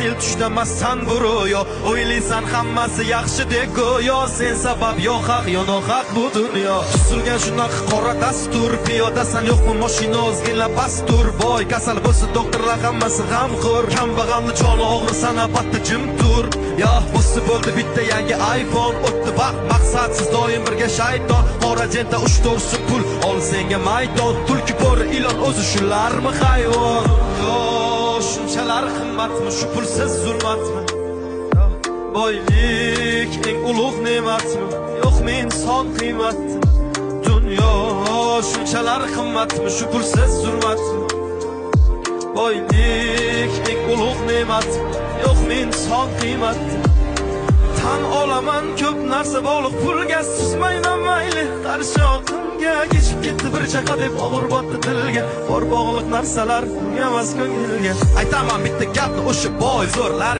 yil tushdamassan bu ro'yo. O'ylaysan hammasi yaxshidek go'yo. Sen sabab yo haq, yo nohaq bu dunyo. Tuzilgan shunaqa qora dastur. Piyodasan, yo'qmi mashina, ozgina pastur. Boy kasal bo'lsa, doktorlar hammasi g'amxo'r. Kambag'alni joni og'risa, navbatda jim tur. Yo bo'lsa bo'ldi bitta yangi iPhone. O'tdi vaqt maqsadsiz, doim birga shayton. Qora jenta uch to'rtsi pul ol senga maydon. Tulki, bo'ri, ilon, o'zi shularmi hayvon? Yo shunchalar qimmatmi shu pulsiz zulmatmi? Yo, boylik eng ulug' ne'matmi, yo'qmi inson qiymati? Dunyo shunchalar qimmatmi shu pulsiz zulmatmi? Boylik eng ulug' ne'matmi, yo'qmi inson qiymati? Tan olaman, ko'p narsa bog'liq pulga. Suzmayman mayli qarshi oqimga. Kechib ketdi bir chaqa deb og'ir botdi tilga. Bor bog'liq narsalar emas ko'ngilga. Aytaman bitta gapni o'sha boy zo'rlar.